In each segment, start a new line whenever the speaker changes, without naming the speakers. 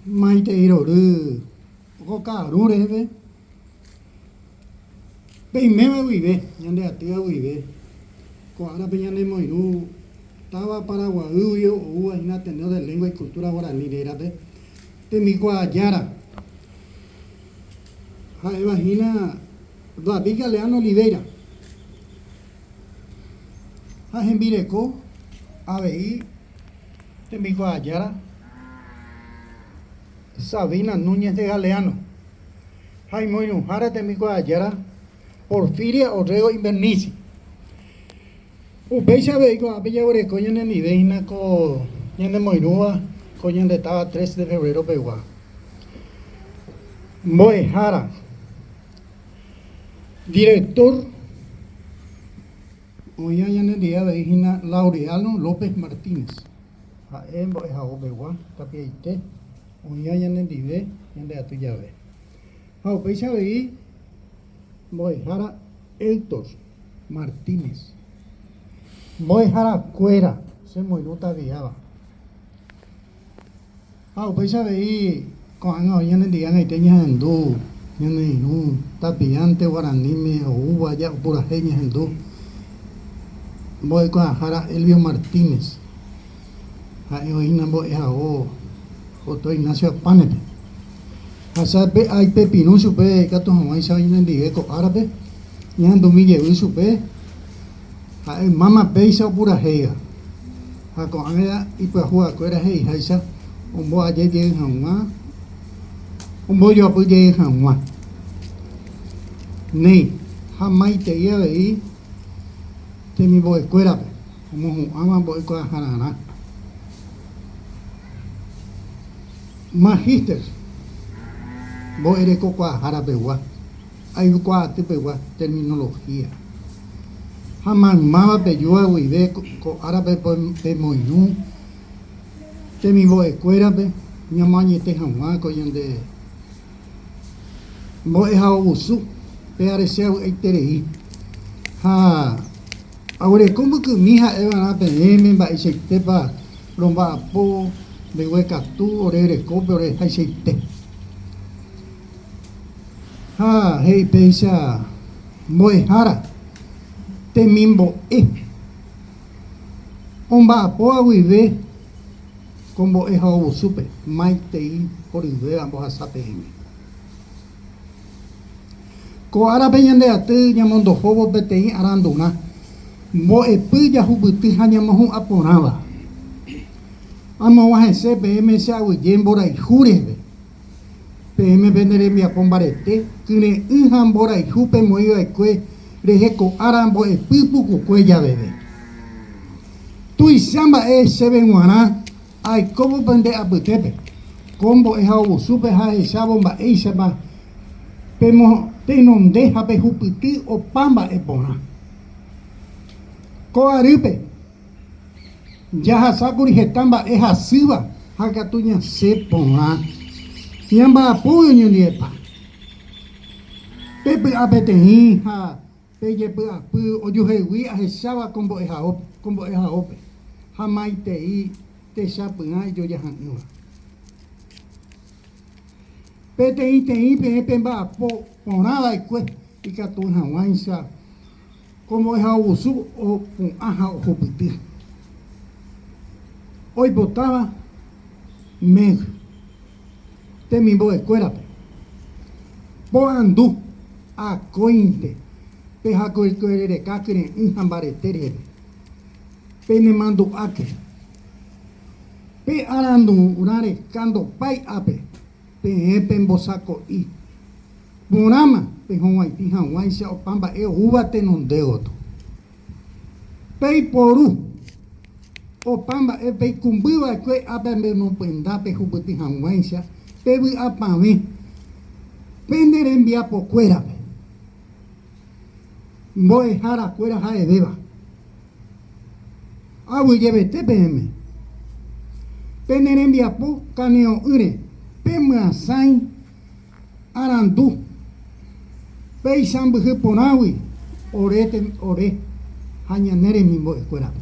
Maitei rory ko ka'aru reheve, peiméva guive, ñande atýva guive, ko árape ñanemoirũ táva Paraguaýgui oúva hína Ateneo de Lengua y Cultura Guarani rérape, tembikuaajára ha'éva hína David Galeano Oliveira ha hembireko avei Tembikuaajára Sabina Núñez de Galeano ha imoirũhára tembikuaajára Porfiria Orrego Invernizzi. Upéicha avei ko'ápe jaguereko ñanendive hína ko ñanemoirũva ko ñande táva Tres de Febrero pegua. Mbo'ehára, director. Oĩva ñanendive avei hína Laureano López Martínez, ha'e mbo'ehao pegua tapiaite oĩva ñanendive ñande aty jave. Ha upéicha avei mbo'ehára Héctor Martínez, mbo'eharakuéra chemoirũ tapiáva. Ha upéicha avei ko'ág̃a oĩ ñanendive ag̃aite ñahendu ñane irũ tapiánte guaraníme oúva ja'upurahéi ñahendu mbo'ekuaahára Elvio Martínez, ha'e oĩna mbo'ehao Otto Ignacio Apánepe. Ha che aipepirũ chupe ikatu hag̃uáicha ñanendive ko árape ñahendumi jey chupe. Ha'e ymáma péicha opurahéiva, ha ko'ág̃a ipyahuvakuéra he'iháicha omboaje jey hag̃ua, ombojoapy jey hag̃ua. Néi, ha maitei avei temimbo'ekuérape omohu'ãva mbo'ekuaahararã. Magíster, mbo'erekokuaahára pegua. Aikuaaty pegua terminología. Ha maymáva pejúva guive ko árape pemoirũ temimbo'ekuérape ñamoañete hag̃ua ko ñande mbo'ehaovusu pe areche avy'aiterei. Ha aguereko mbykymi ha'evarã peẽme mba'eichaitépa romba'apo mbeguekatu ore rekópe ore haichaite. Ha he'i péicha mbo'ehára temimbo'e omba'apóva guive ko mbo'ehaovusúpe maitei horyvéva mbohasa peẽme. Ko árape ñande aty ñamondohóvo peteĩ arandurã mbo'epy jahupyty ha ñamohu'ã porãva. Amog̃uahẽse peẽme che aguyje mborayhu reheve. Peẽme pene rembiapo mbarete, kyre'ỹ ha mborayhu pemoĩ va'ekue rehe ko ára mbo'epy pukukue javeve. Tuicha mba'e chéve g̃uarã aikóvo pende apytépe, ko mbo'ehaovusúpe ha ahechávo mba'éichapa pemotenonde ha pehupyty opa mba'e porã. Ko arýpe. Jahasákuri heta mba'e hasýva ha katu ñasẽ porã ñamba'apógui oñondivepa. Pe py'a peteĩ ha pe jepy'apy ojuhegui ahecháva ko mbo'ehaópe ha maitei techapyrã ijojaha'ỹva. Peteĩteĩ peẽ pemba'apo porã va'ekue ikatu hag̃uáicha Ko mbo'ehaovusu opu'ã ha ohupyty oipotáva Meg temimbo'ekuérape. Porandu akóinte pehakoikuerereka kyre'ỹ ha mbarete reheve. Penemandu'áke, pe arandurã reka ndopái ápe peẽ pembosako'i. Porãma pehog̃uaitĩ hag̃uáicha opa mba'e oúva tenonde gotyo. Peiporu opa mba'e peikũmby va'ekue ápe pemopyenda pehupyty hag̃uáicha pevy'apavẽ pene rembiapokuérape. Mbo'eharakuéra ha'evéva. Aguyjevete peẽme. Pene rembiapo kane'õ'ỹre pemyasãi Arandu, peisãmbyhy porãgui ore ore ha ñane remimbo'ekuérape.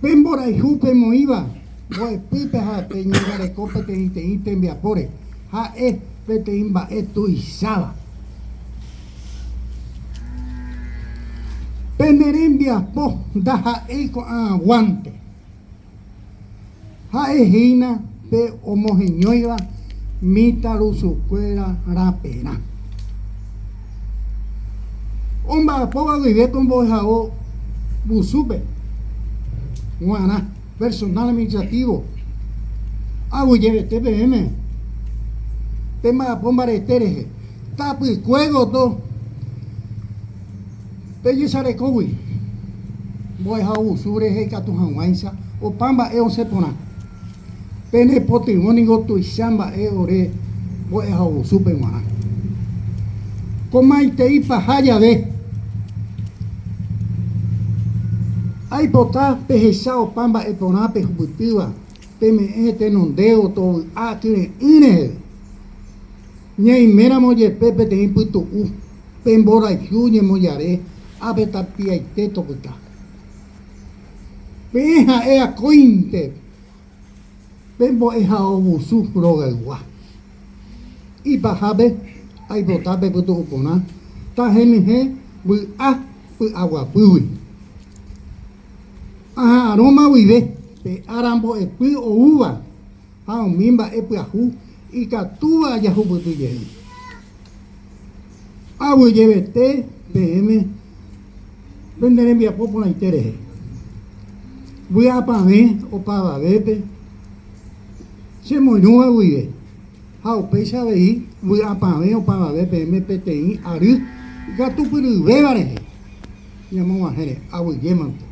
Pe mborayhu pemoĩva mbo'epýpe ha peñangareko peteĩteĩ tembiapóre, ha'e peteĩ mba'e tuicháva. Pene rembiapo ndaha'éi ko'ag̃aguánte. Ha'e hína pe omoheñóiva mitãrusukuéra raperã. Omba'apóva guive ko mbo'ehao vusúpe g̃uarã personal administrativo aguyjevete peẽme pemba'apo mbarete rehe tapykue gotyo Pejesarekógui mbo'ehaovusu rehe ikatu hag̃uáicha opa mba'e osẽ porã. Pene potyvõ ningo tuicha mba'e ore mbo'ehaovusúpe g̃uarã. Ko maitei paha jave, aipota pehecha opa mba'e porã pehupytýva peme'ẽ tenondévo tovy'a kyre'ỹ reheve. Ñaiméramo jepe peteĩ pytu'u, pe mborayhu ñemoñare ápe tapiaite topyta. Peẽ ha'e akóinte pe mbo'ehaovusu rogaygua. Ipahápe aipota pe pytu'u porã tahenyhẽ vy'a py'aguapýgui. Aha'arõma guive pe ára mbo'epy oúva ha umi mba'e pyahu ikatúva ajahupyty jey. Aguyjevete peẽme pende rembiapo porãite rehe. Vy'apavẽ opavavépe che moirũva guive, ha upéicha avei vy'apavẽ opavave peẽme peteĩ ary ikatupyryvéva rehe ñamog̃uahẽre. Aguyjémante.